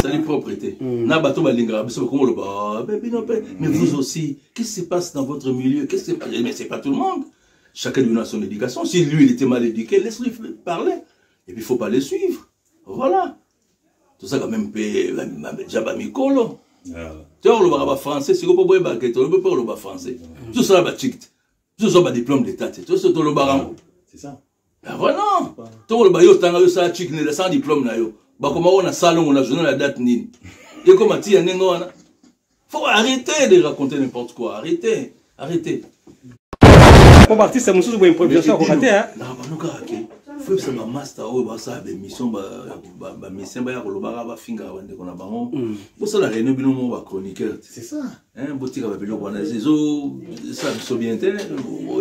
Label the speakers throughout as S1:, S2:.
S1: Ezali propre te. Na bato balingaka biso bakomi koloba, ah, mais bino mpe, mais vous aussi, qu'est-ce qui se passe dans votre milieu? Qu'est-ce qui se passe? Mais c'est pas tout le monde. Chacun de nous a son éducation. Si lui, il était mal éduqué, laisse-lui parler. Et puis, il faut pas le suivre. Voilà. Tout ça quand même mpe déjà bamikolo. Te olobaka bafrançais sikoyo mpo boyebaka tolobi mpe oloba français. Tosala bachik te, tozwa badiplôme d'état te, toso tolobaka yango.
S2: C'est ça.
S1: Voilà. Tokoloba yo otanga, yo osala chik nele sans diplôme na yo, bakoma oyo na salongo na journal ya date nini ekoma ti ya ndenge wana. Faut arrêter de raconter n'importe quoi. Arrêtez, arrêtez.
S3: Po baartiste mosusu boye, improvisation akoka te.
S1: Na bano kaka ke foyebisa bamaster oyo basala baémission, bamisien baya kolobaka, bafingaka bandeko na bango. Bosala réunion bino moko bachroniqueur.
S2: C'est ça.
S1: Botika babiloko wana, ezosala biso bien te.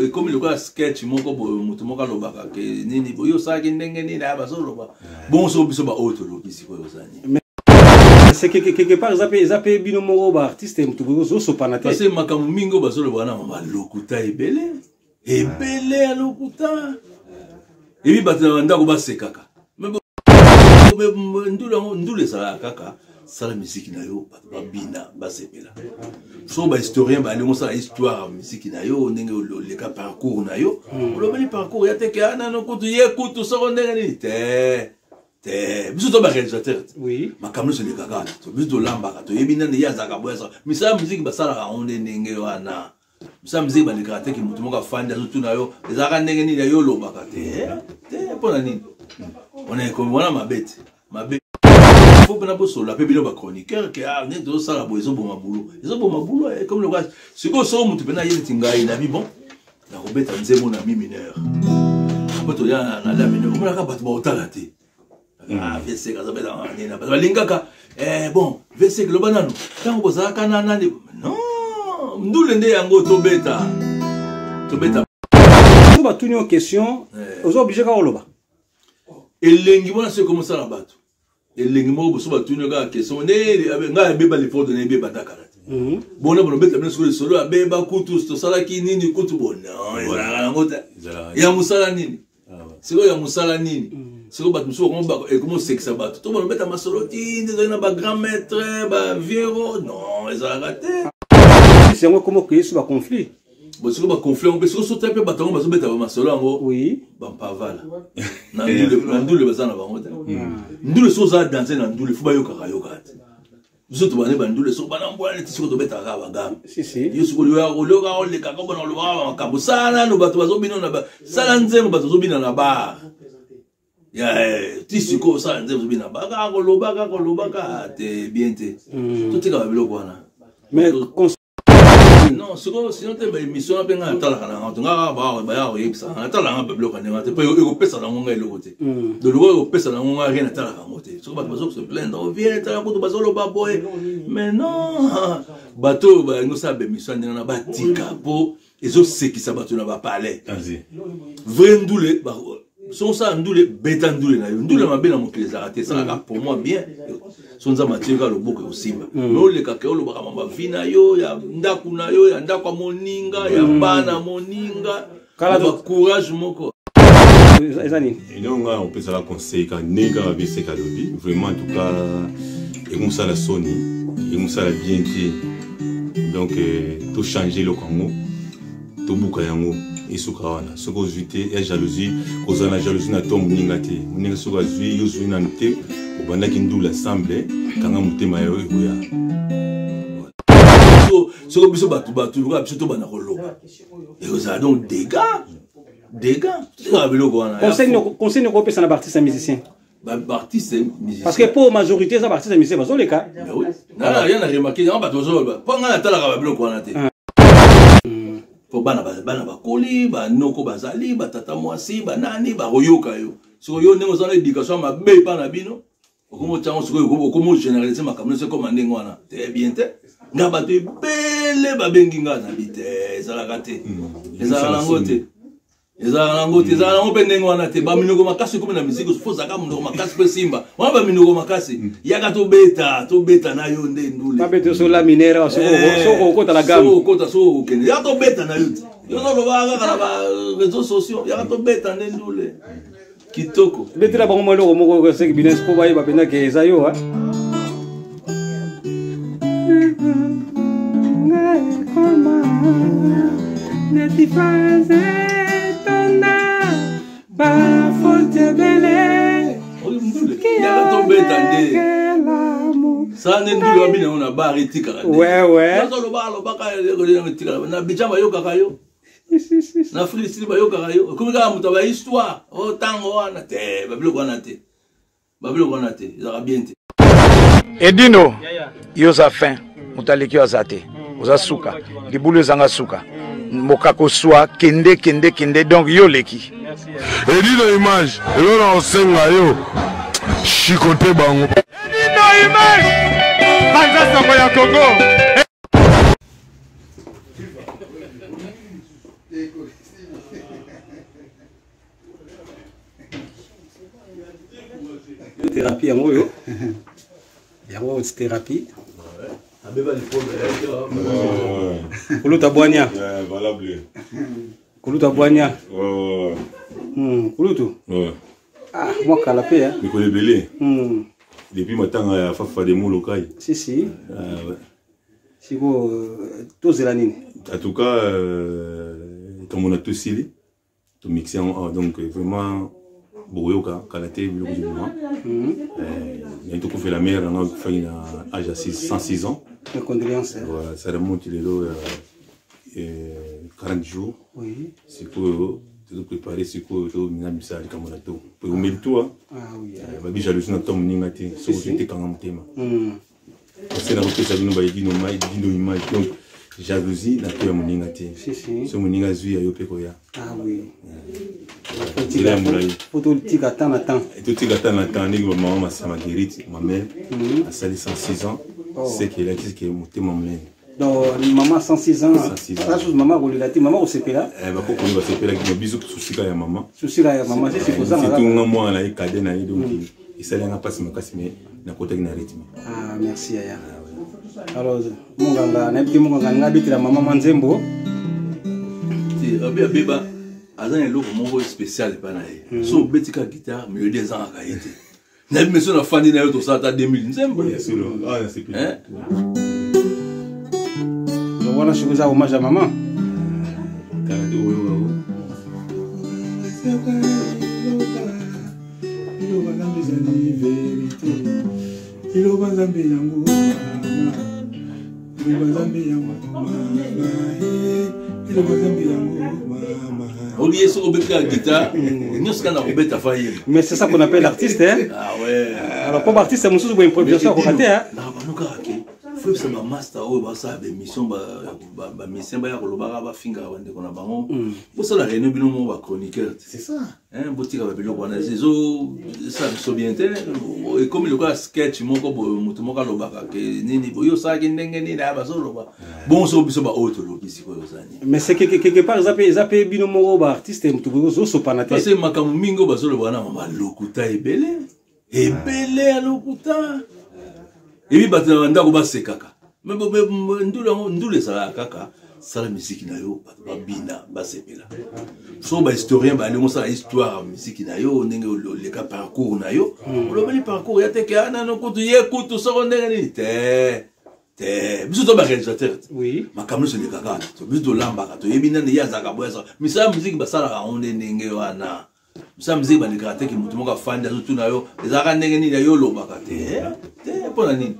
S1: Ekomi lokola sketch moko boye, moto moko alobaka ke nini boye, osalaki ndenge nini, aya bazoloba bongo. Soko biso baoyo tolobi sikoyo, oza nini?
S3: C'est que quelque part eza mpe bino moko baartiste moto bozosopana te.
S1: Parce que makambo mingi oyo bazoloba wana, balokuta ebele ebele ya lokuta. Ebi bato na bandako basekaka. Ndulu yango, ndulu ezalaka kaka sala misiki na yo, bato babina, basepela. So bahistorien balingi osala histoire ya misiki na yo, ndenge oleka, parcours na yo, olobeli parcours ya teke anano kutu ye kutu soko ndenge nini te te. Biso to baréalisateur te. Makambo nyonso elekaka, biso tolambaka, toyebi nani ye azalaka boye, azalaka misala. Miziki basalaka yango nde ndenge wana. Misala miziki balekaka teke motu moko afandi azotuna yo ezalaka ndenge nini, yo olobaka te te. Mpo na nini wana ekomi wana mabe te? Mabe fo mpena bosolola mpe bino bachroniqueur ke ah, nde tozosala boye, ezoboma bulo, ezoboma bulo. Ekomi lokola sikoyo soko motu mpena ye neti ngai nabi, bon, nakobeta nzembo na mi mineur po toya na la mineur, omonaka bato baotala te. Ah, VC azobeta nini, bato balingaka. Bon, VC, loba nanu ntango bozalaka na nani. Non, ndule nde yango tobeta, tobeta.
S3: So batuni yo question, oza obligé kaka oloba.
S1: Elengi wana soki komosala bato elengi moko boso, batuni kaka question nde ngai abeba liporte na ebeba takala te. Bona bolobeta bino sikoyo lisolo abeba kutu tosalaki nini kutu. Bo non, ezalaka yango te. Ya mosala nini sikoyo? Ya mosala nini sikoyo? Bato mosusu ekomi osekisa bato to balobeta masolo ti nde ezalaki na bagrand maître baviero. Non, ezalaka te.
S3: Yango ekoma okoye so baconflit.
S1: Bon, sikoyo baconflit yango mpe sikoyo sota mpe bato yango bazobeta bamasolo yango. Bampavala na ndule baza na bango te. Ndule soki oza danse na ndule, fo bayokaka yokaka te. Biso tobande bandule soki bana mbwana neti sikoyo tobetaka kaka bagambe. Yo sikoyo olioka, olekaka bona olobaka makambo, sala nanu bato bazobina na sala nzembo, bato bazobina na bar ya ti sikoyo osala nzembo, ozobina bar, kaka kolobaka kolobaka te, bien te. Totika babiloko wana.
S3: Mais
S1: Non, sikoyo sino te, baémission wana mpe ngai natalaka na yango te. Ngai kaka baya koyebisa, natalaka nga babiloko ya ndenge wana te, mpo ekopesa nango ngai eloko te. Donc lokola ekopesa nango ngai rien, natalaka yango te. Soki bato bazo se plaindre, ovie tala kutu bazoloba boye, mais non, bato oyo balingi osala baémission ya ndenge wana batika, mpo ezosekisa bato na bapalais. Vrai ndule, soki osala ndule, beta ndule na yo. Ndule mabe na mokili ezalaka te, esalaka pour moi bien. So Nzambe atie kaka loboko, ekosimba. Me olekaka, olobaka mamba vi na yo, ya ndako na yo, ya ndako ya moninga, ya bana moninga, courage moko.
S3: Eza nini?
S2: Eloko ngai opesaka conseil kaka ndenge kaka beseka alobi, vraiment, en tout cas ekomosala soni, ekomosala bien te. Donc tochange eloko yango, tobuka yango, esuka wana. Soki ozwi te, ya jalousie, kozala na jalousie na to moninga te. Moninga soki azwi, yo ozwi nanu te, obandaki ndula ensemble, kanga motema ya yo, ekoya.
S1: Soki biso bato lokola biso tobanda koloba, ekozala donc dégâts, dégâts. Tikaka biloko wana.
S3: Conseil nini okopesa na baartiste ya musicien?
S1: Baartiste musicien?
S3: Parce que po majorité eza baartiste ya musicien bazoleka.
S1: Nana rien na remarqué yango, bato bazoloba mpo ngai natalaka babiloko wana te, po bana bana bakoli, banoko bazali, batata mwasi, banani bakoyoka yo. Sikoyo yo ndenge oza na éducation mabe epa na bino, okomi otyango sikoyo, okomi ogénéralise makambo nyonso ekoma ndenge wana te, bien te. Nga bato ebele babengi nga na bi te, ezalaka te, ezalaka nango te, ezalaka nango te, ezalaka nango mpe ndenge wana te. Baminoko makasi ekomi na misiki, fo ozalaka monoko makasi mpe simba wana baminoko makasi. Yaka tobeta, tobeta na yo nde ndule.
S3: Babeta so la minere, soko okota na gamme.
S1: Soko okota, soko okende, yaka tobeta na yo te. Yo ozolobaka kaka na baréseaux sociaux, yaka tobeta nde ndule kitoko.
S3: Betela bango mwa eloko moko seki bines mpo bayeba mpenza ke eza yo. Ekoma neti phrase etonda bafaute ebele.
S1: Yaka tobeta nde sala nde ndulu babina yango na bar etikaka ndeoloba alobaka etikaka na bijan bayokaka yo na Afrique du Sud bayokaka yo ekomi kaka moto ya bahistoire o ntango wana te babiloko wana te babiloko wana te ezalaka bien te.
S4: Edino, yo oza fin, moto aleki yo aza te, oza suka, libulu ezanga suka, mokako swa, kende kende kende, donc yo oleki.
S5: Edino image, eloko na kosenga yo, chicote bango.
S6: Edino image, panza sango ya Congo.
S3: Thérapie yango oyo, yango thérapie. Kuluta bwania, kuluta bwania, kulutu ah mwa kala mpe.
S2: Mikolo ebele depuis matanga ya Fafa de Molokai.
S3: Si si. Sikoyo tozela nini?
S2: En tout cas, tomona tosili tomixe yango awa, donc vraiment bokoyoka kala te biloko ezobima. Naye tokufela mare nanga, akufaki na age ya 106 ans.
S3: Mes condoléances.
S2: Voilà, ça remonte lelo 40 jours. Sikoyo tozoprépare, sikoyo tomina misala likambo na to po ekomeli to babi jalousie na to moninga te, soki ozwi te kanga motema. Conseil nakopesa bino bayedino dino image, donc jalousie na to ya moninga te, so moninga azwi ya yo mpe koya. Nzela ya molai.
S3: Po totika temps na temps.
S2: Totika temps na temps, ndenge bamama Masa Marguerite, ma mère, asali 106 ans, seke elakisi ke motema monene.
S3: Donc mama 106 ans, aza susu mama akolela te, mama akosepela.
S2: Bakokoli basepelaki, ma biso susika ya mama.
S3: Susika ya mama sisi kozanga.
S2: Surtout nga mwana na ye, cadet na ye, donc esali yanga mpasi makasi, mais nakotaki na rythme.
S3: Ah, merci yaya. Alors monganga, nayebi te, monganga nga abetela mama mwa nzembo.
S1: Abi abeba aza na eloko moko spécial epai na ye, so obeti kaka guitare, mélodie ezangaka ye te. Nayebi meso nafandi na yo, tosala ata 2000 nzembo.
S3: Wana sikoyo eza hommage ya mama.
S7: Liloba Nzambe ezali verité, liloba Nzambe yango mama, liloba Nzambe yango mama, liloba Nzambe yango mama.
S1: Olie soki obeti kaka guitare nyonso kaka na kobeta fa yeba.
S3: Mais c'est ça qu'on appelle l'artiste, hein.
S1: Ah ouais.
S3: Alors po baartiste mosusu boye improvisation akoka te, hein.
S1: Na bano kaka ke faut yebisa bamaster oyo basala baémission, bamisien baya kolobaka, bafingaka bandeko na bango, bosala réunion bino moko bachroniqueur.
S2: C'est ça.
S1: Botika babiloko wana, ezosala biso bien te. Ekomi lokola sketch moko boye, moto moko alobaka ke nini boye osalaki ndenge nini, aya bazoloba bongo soko biso baoyo tolobi sikoyo oza nini?
S3: Mais c'est que quelque part eza mpe bino moko baartiste moto bozosopana te.
S1: Parce que makambo mingi oyo bazoloba wana balokuta ebele ebele ya lokuta, ebi bato na bandako basekaka. Ndulu yango, ndulu ezalaka kaka sala misiki na yo, bato babina basepela. So bahistorien balingi osala histoire ya misiki na yo, ndenge oleka parcours na yo, olobeli parcours ya te ke anano kutu ye kutu soko ndenge nini te te. Biso to baréalisateur te, makambo nyonso elekaka, biso tolambaka, toyebi nani ye azalaka boye, azalaka misala miziki basalaka yango nde ndenge wana. Misala miziki balekaka te ke moto moko afandi azotuna yo ezalaka ndenge nini, yo olobaka te te. Mpo na nini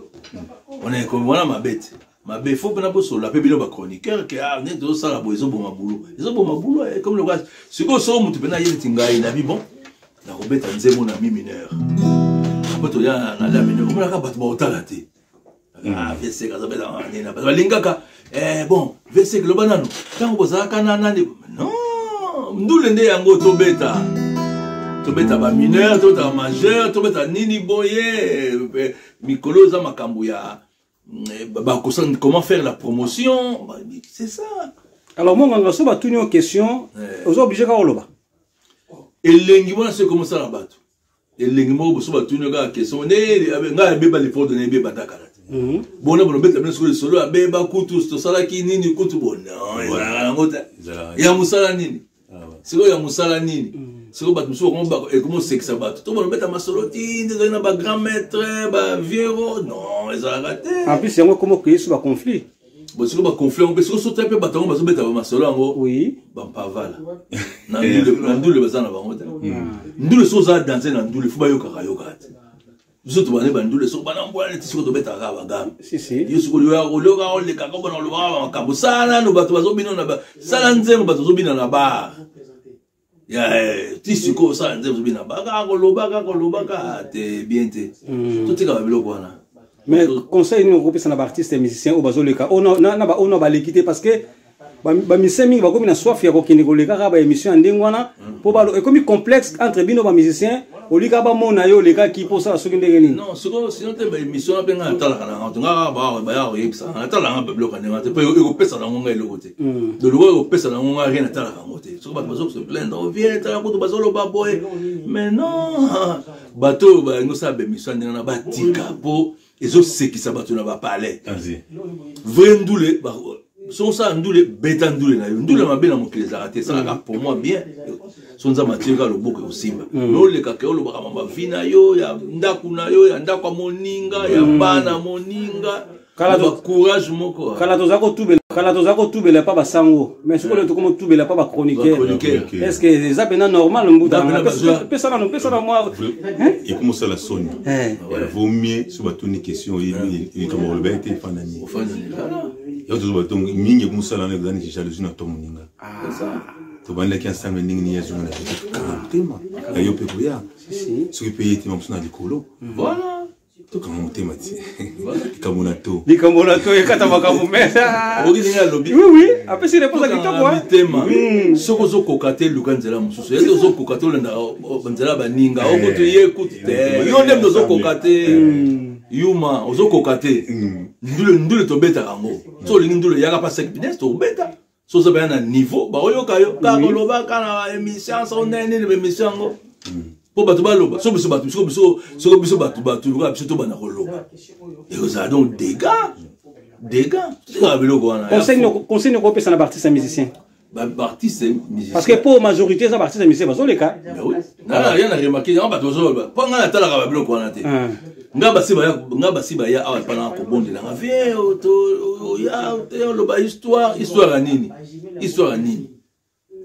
S1: wana ekomi wana mabe te? Mabe fo mpena bosolola mpe bino bachroniqueur ke ah, ndenge tozosala boye ezoboma bulo, ezoboma bulo. Ekomi lokola sikoyo soko moto mpena ye neti ngai nabi bon, nakobeta nzembo na mi mineur, po toya na la mineur, omonaka bato baotala te. Ah, VSK azobeta nini, bato balingaka bon VSK loba nano ntango bozalaka na nani. Non, ndule nde yango tobeta, tobeta bamineur, tobeta bamajeur, tobeta nini boye. Mikolo eza makambo ya comment faire la promotion, c'est ça.
S3: Alors monganga, so batuni yo question, oza obligé kaka oloba?
S1: Elengi wana soki komosala bato elengi moko boso batuni yo kaka question nde ngai abeba lifoto na ebeba takala te bona bolobeta bino sikoyo lisolo abeba kutu tosalaki nini kutu bo non, ezalaka yango te ya mosala nini sikoyo, ya mosala nini sikoyo. Bato mosusu ekomi osekisa bato to bolobeta masolo ti nde ezali na bagrand maître baviero, non, ezalaka te.
S3: En plus yango ekoma okoye so baconflit.
S1: Bon, sikoyo baconflit yango mpe sikoyo sota mpe bato yango bazobeta bamasolo yango
S3: oui.
S1: Bampavala na ndule baza na bango te. Ndule soki oza danse na ndule, fo bayokaka yokaka te. Biso tobande bandule soki bana mbwana neti sikoyo tobetaka kaka bagambe. Yo sikoyo olioka, olekaka bona, olobaka makambo, sala nanu bato bazobina na, sala nzembo bato bazobina na bar ya ti sikoyo osala nzembo ozobina bar, kaka koloba, kaka kolobaka te, bien te. Totika babiloko wana.
S3: Mais conseil nini okopesa na baartiste musicien oyo bazoleka, oyo na baoyo baleki te? Parce que bamusicien mingi bakomi na soif ya kokende koleka kaka baémission ya ndenge wana, mpo balo ekomi complexe entre bino bamusicien, olika bamona yo olekaki mpo osala soki ndenge nini.
S1: Non, sikoyo sinon te, baémission wana mpe ngai natalaka na yango te. Ngai baya koyebisa, natalaka nga babiloko ya ndenge wana te, mpo ekopesa nango ngai eloko te. Donc lokola ekopesa nango ngai rien, natalaka yango te. Soki bato bazo se plaindre, ovie tala kutu bazoloba boye, mais non, bato oyo balingi osala baémission ya ndenge wana batika, mpo ezosekisa bato na bapalais. Vrai ndule, soki osala ndule, beta ndule na yo. Ndule mabe na mokili ezalaka te, esalaka pour moi bien. So Nzambe atie kaka loboko, ekosimba. Me olekaka, olobaka mama vi na yo, ya ndako na yo, ya ndako ya moninga, ya bana moninga, courage moko.
S3: Kala toza kotubela, kala toza kotubela pa basango, mais sikoyo tokoma otubela pa bachroniqueur. Est ce que eza mpena normal, mbuta? Pesa nano, pesa na mwa.
S2: Ekoma osala soni. Vaut mieux so batuni question, oyebi likambo koloba ete efanda nini yo tozoba. Donc mingi ekomosala wana eza neti jalousie na to moninga. Tobandaki ensemble, ndenge nini yazonga na biso? Kanga motema na yo mpe koya soki mpe ye te mosusu na likolo.
S1: Voilà.
S2: Tokanga motema ti likambo na to.
S3: Likambo na to ekata makambo me.
S1: Okoki ndenge alobi.
S3: Oui, apesi réponse ya kitoko.
S1: Mitema, soki ozokoka te, luka nzela mosusu. Ete ozokoka te, olandaka nzela ya baninga, okutu ye kutu te. Yo nde moto ozokoka te, yuma ozokoka te. Ndule, ndule tobetaka yango. So olingi ndule, yaka pa sec business, tobeta. So oza baya na niveau, baoyoka yo. Kaka olobaka na émission so ndenge nini, baémission yango mpo bato baloba. So biso bato, soko biso, soko biso bato, bato lokola biso tobanda koloba, ekozala donc dégâts, dégâts. Tikaka biloko wana.
S3: Conseil nini okopesa na baartiste ya musicien?
S1: Baartiste musicien?
S3: Parce que po majorité eza baartiste ya musicien bazoleka.
S1: Nga ya na remarqué yango, bato bazoloba, mpo nga natalaka babiloko wana te. Nga basi baya, nga basi baya awa epa nanga kobondela nga, vie oya te, oloba histoire. Histoire ya nini? Histoire ya nini?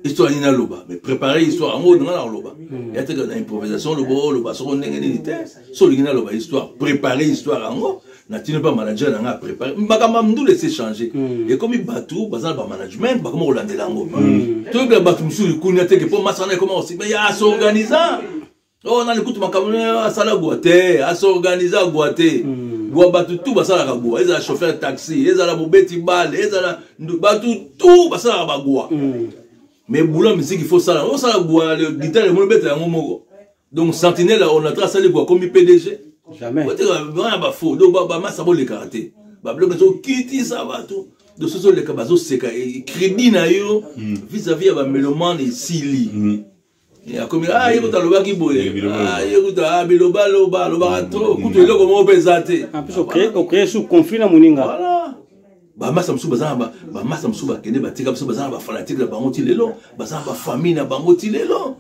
S1: Histoire nini aloba? Mais préparer histoire yango, nga na koloba ya teka na improvisation, oloba, oloba soko ndenge nini te. So olingi naloba histoire, préparer histoire yango, natini mpa manager na nga préparer makambo ya ndule. Ese change, ekomi bato baza na bamanagement, bakoma kolandela yango. Toyebela bato mosusu likunia teke mpo masa wana ekoma kosima ya asorganiza. Oyo nani kutu makambo asala gwa te, asorganiza gwa te. Gwa bato tu basalaka gwa, ezala chauffeur taxi, ezala mobeti bale, ezala bato tu basalaka bagwa. Mais boulot musique, il faut sala, osala gwa, guitare emoni obeta yango moko. Donc sentinelle onatra asali gwa, komi PDG.
S3: Jamais.
S1: Wana bafaux. Donc bamasa bolekaka te, babiloko ezokitisa bato. Donc soki ozoleka, bazoseka crédit na yo vis-à-vis ya bamélomane esili. Akomi ah, ye kutu alobaki boye, ye kutu biloba loba, alobaka to kutu eloko moko mpe eza te.
S3: En plus ocréer sous conflit na moninga.
S1: Voilà. Bamasa mosusu baza na bamasa mosusu bakende, batika biso, baza na bafanatike na bango ti lelo, baza na bafamille na bango ti lelo.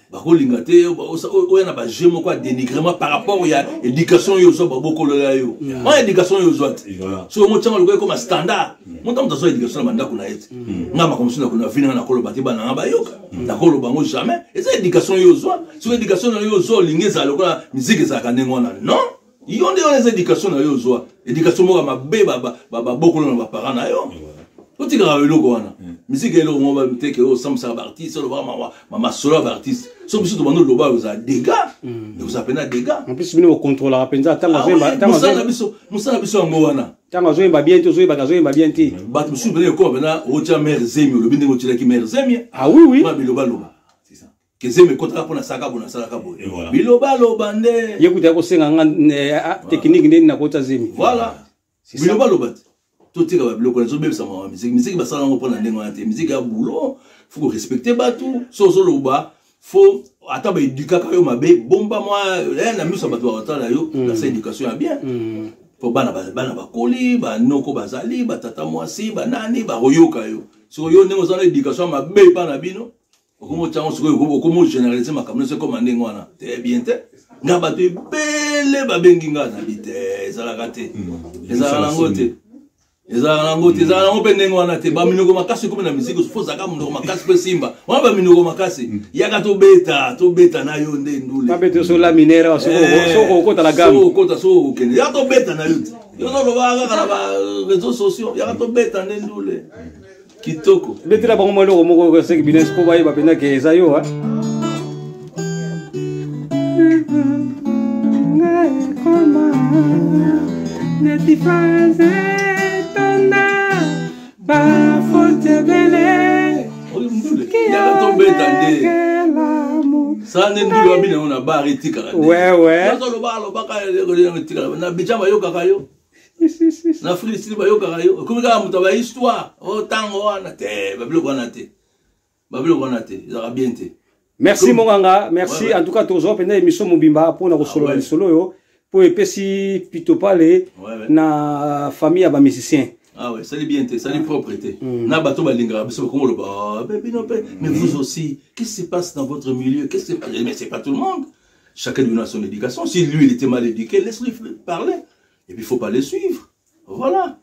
S1: Bakolinga te oya na bajeu moko ya dénigrement par rapport ya éducation oyo ozwa, babokolola yo wana éducation oyo ozwa te. Soki omo tianga lokola ekoma standard, moto moto azwa éducation na bandako na ye te. Nga makambo mosusu na vi nanga nakoloba te, bana nga bayoka, nakoloba yango jamais. Eza éducation oyo ozwa. Soki éducation na yo ozwa, olingi ezala lokola musique ezalaka ndenge wana, non, yo nde wana eza éducation na yo ozwa, éducation moko ya mabe babokolo na baparent na yo. Otikaka eloko wana, musique eloko moko teke oyo osambisaka baartiste, olobaka masolo ya baartiste. So biso tobanda oloba, ozala dégâts, ozala mpena dégâts.
S3: En plus bino bocontrôlaka mpenza ntango
S1: mosala biso, mosala biso yango wana.
S3: Ntango azoyemba bien te, ozoyebaka azoyemba bien te.
S1: Bato mosusu mpena ekoma mpena otya mare zemi, olobi ndenge otyelaki mare zemi.
S3: Ah oui.
S1: Bilobaloba ke zemi ekotaka mpo nasalaka boye, nasalaka boye, bilobaloba nde.
S3: Ye kuta ya kosenga nga technique ndeni nakota zemi.
S1: Voilà, bilobaloba te. Totika babiloko ezobebisa mawa. Musique, musique basala yango mpona ndenge wana te. Musique ya boulot, faut korespecte bato. So ozoloba, faut ata baédukaka yo mabe, bomba mwa na miso ya bato bakotala yo nasa éducation ya bien, mpo bana, bana bakoli, banoko bazali, batata mwasi, banani bakoyoka yo. Sikoyo yo ndenge oza na éducation ya mabe epa na bino, okomi otyango sikoyo, okomi ogénéralise makambo nyonso, ekoma ndenge wana te, bien te. Nga bato ebele babengi nga na bi te, ezalaka te, ezalaka nango te. Ezalaka nango te, ezalaka nango mpe ndenge wana te. Baminoko makasi ekomi na miziki, fo ozalaka monoko makasi mpe simba wana baminoko makasi. Yaka tobeta, tobeta na yo nde ndule.
S3: Babeta so la minere, soko okota na gamme.
S1: Soko okota, soko okende, yaka tobeta na yo te. Yo ozolobaka kaka na ba réseaux sociaux, yaka tobeta nde ndule. Kitoko.
S3: Betela bango mwa eloko moko seki bines mpo bayeba mpenza ke eza yo. Neti phrase etonda bafaute ebele.
S1: Yaka tobeta nde. Sala nde ndule wabina yango na bar etikala.
S3: Wewe.
S1: Alobaka etikala na bija bayokaka yo. Na Afrique du Sud bayokaka yo. Ekomi kaka moto ya ba histoire. O tango wana te, babiloko wana te. Babiloko wana te, ezalaka bien te.
S3: Merci Monganga, merci.
S1: Ouais, ouais.
S3: En tout cas, tozwa mpenza émission mobimba mpona kosolola lisolo oyo mpo epesi pitopale na famille ya bamusicien.
S1: Ah ouais, sali bien te, sali propre te. Na bato balingaka biso bakongo loba, ah, ben bino pe, mais vous aussi, qu'est-ce qui se passe dans votre milieu? Qu'est-ce qui se passe? Mais c'est pas tout le monde. Chacun lui a son éducation. Si lui, il était mal éduqué, laisse-lui parler. Et puis, il faut pas le suivre. Voilà.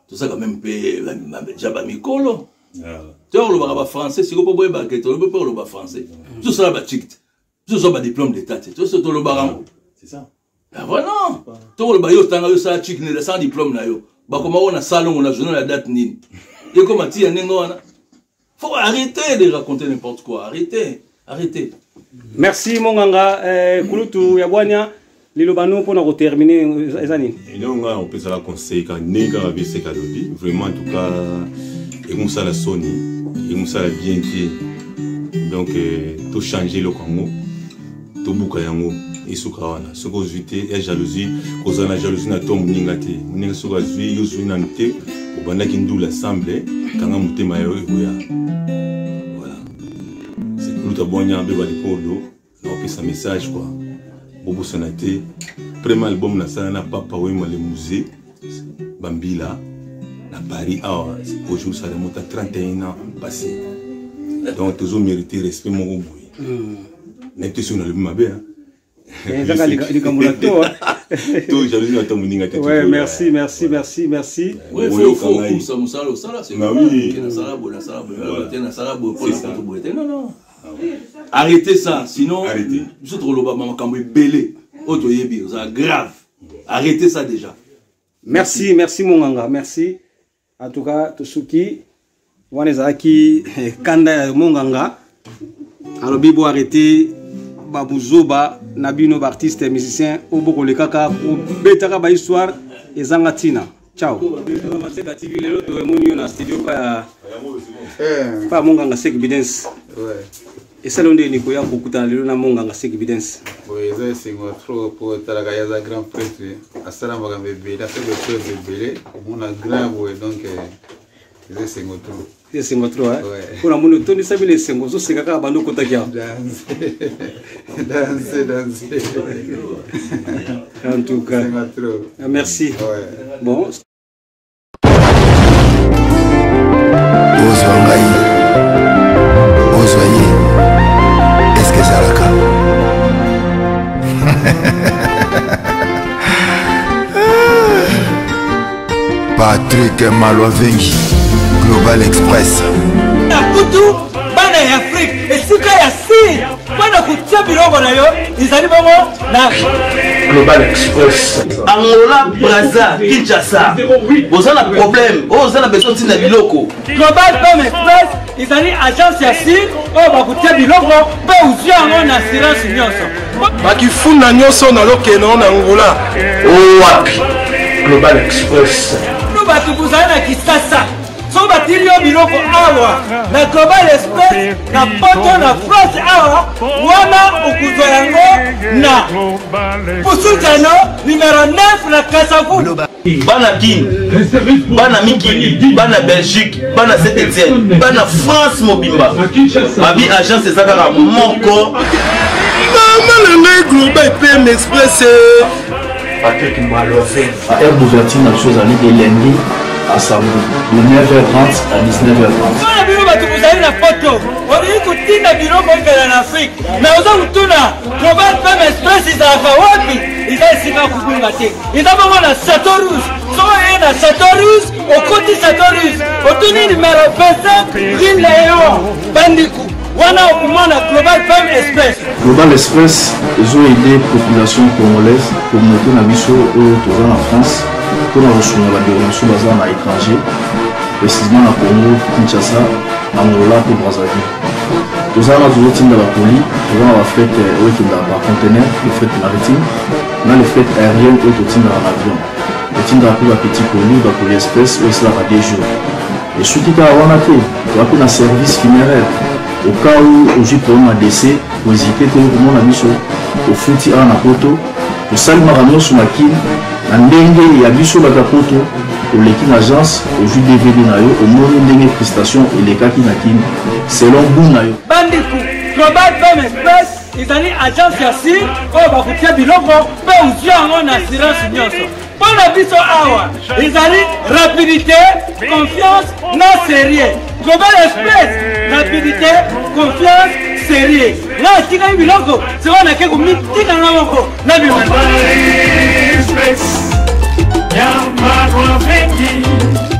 S1: Tout ça, quand même, déjà, ba mikolo. Tu vois, le français, si vous pouvez pas le parler français. Tout ça, ba chict. Tout ça, ba diplôme d'état. Tout ça, tout le barango.
S2: C'est ça.
S1: Ah, voilà. Tout le bayo, tanga, yo, ça, chic, ne, sans diplôme, na yo. Ba, comment on a salon, on a journal, la date, nini. Et comme, ti, ya, nengo, wana. Faut arrêter de raconter n'importe quoi. Arrêtez. Arrêtez.
S3: Merci, Monganga. Kulutu, Yabwania. Liloba no mpona kotermine eza nini?
S2: Eloko ngai opesaka conseil ka ndenge kaka beseka alobi, vraiment en tout cas ekomosala soni, ekomosala bien te. Donc tochange eloko yango, tobuka yango esuka wana. Soki ozwi te ya jalousie, kozala na jalousie na to moninga te. Moninga soki azwi, yo ozwi nanu te, obandaki ndula ensemble, kanga motema yo ekoya. Voilà, c'est kuluta bwanya beba lipolo na opesa message quoi. Bobosana te premier album nasala na Papa Wemba le musée Bambila na Paris awa. Aujourd'hui ça remonte à 31 ans passé, donc tozo mériter respect moko boye. Na te soki nalobi mabe, hein.
S3: Ezaka likambo na to.
S2: To jalousie na to moninga te.
S3: Ouais, merci, merci, merci, merci.
S1: Ouais, faut okumisa mosala osala, c'est
S2: Bah oui.
S1: ke nasala boye, nasala boye,
S2: Voilà.
S1: te nasala boye
S2: C'est
S1: mpona
S2: ça.
S1: koto boye te. Non, non. Arrêtez ça, sinon
S2: Arrêtez.
S1: biso tokoloba makambo ebele oyo toyebi, ozala grave. Arrêtez ça déjà.
S3: Merci, merci Monganga, merci. En tout cas, tosuki wana ezalaki kanda ya Monganga. Alobi bo arrêter babuzoba na bino baartiste musicien oyo bokolekaka kobetaka bahistoire ezanga ntina. Ciao. Maseka TV, lelo toemoni yo na studio pa pa Monganga Sek Bidens. Esali nde nini koya kokutana lelo na Monganga Sek Bidens?
S8: Boye eza esengo trop mpo otalaka ye aza grand prêtre, asala makambo ebele, asala bapreuve ebele, omona grand boye, donc eza esengo trop.
S3: Esengo trop, hein?
S8: Ouais.
S3: Mpo namoni otondisa bino esengo, ozoseka kaka bando okotaki awa.
S8: Danse, danse, danse.
S3: En tout cas.
S8: Esengo trop.
S3: Ah, merci.
S8: Ouais.
S3: Bon.
S9: Ozwa ngai, ozwa ye, eske ezalaka? Patrick Malwavengi, Global Express.
S10: Na kutu bana ya Afrique esika ya sir mpona kotia biloko na yo ezali bongo na
S11: Global Express.
S12: Angola, Brazza, Kinshasa, boza na problème oyo oza na besoin ntina biloko.
S10: Global Pem Express ezali agence ya sir oyo bakotia biloko mpe ozwi yango na assurance nyonso.
S5: Bakifunda nyonso nalokende na Angola.
S11: Owapi Global Express.
S10: No bato kozala na Kisasa, soki batili yo biloko awa na Global Express na poto na France awa wana okozwa yango na Pusutano numero 9 na Kasavu.
S12: Bana Kin, bana mikili, bana Belgique, bana Saint Etienne, bana France mobimba, babi agence eza kaka moko.
S5: Mama na ngai, Global PM Express.
S11: Patrick Maloven. Heure d'ouverture na biso ezali de lundi à samedi de 9h30 à 19h30.
S10: Mpona bino bato bozali na poto, olingi kotinda biloko ekela na Afrique, mais oza kotuna Global Pem Express ezalaka wapi? Eza esika kobunga te. Eza bongo na Chateau Rouge. Soki oye na Chateau Rouge, okoti Chateau Rouge, otuni numero 25 rue Léon Bandiku. Wana okomona Global Femme Express.
S11: Global Express ezo aider population congolaise, communauté na biso oyo toza na France mpona kosunga bandeko na biso baza na étranger, précisément na Congo, Kinshasa, Angola mpe Brazzaville. Toza wana tozotinda bakoli, toza na bafret oyo ekendaka par conteneur, le fret maritime na le fret aérien oyo totindaka na avion. Totindaka mpe bapetit colis, bakoli express oyo esalaka 2 jours. Esuki kaka wana te, toza mpe na service funéraire. Au cas où ozwi problème ya décès, kohésite te komona biso, ofuti awa na poto, tosali makambo nyonso na Kin na ndenge ya biso bato ya poto. Oleki na agence, ozwi DVD na yo, omoni ndenge prestation elekaki na Kin selon goût na yo.
S10: Bandeko, Global Femme Express ezali agence ya sir oyo bakotia biloko mpe ozwi yango na assurance nyonso. Mpo na biso awa ezali rapidité, confiance na sérieux. Global Express, rapidité, confiance, sérieux. Nga atikaki biloko sikoyo nake komitika nga moko na bima.
S6: Express, ya Marwa Fengi.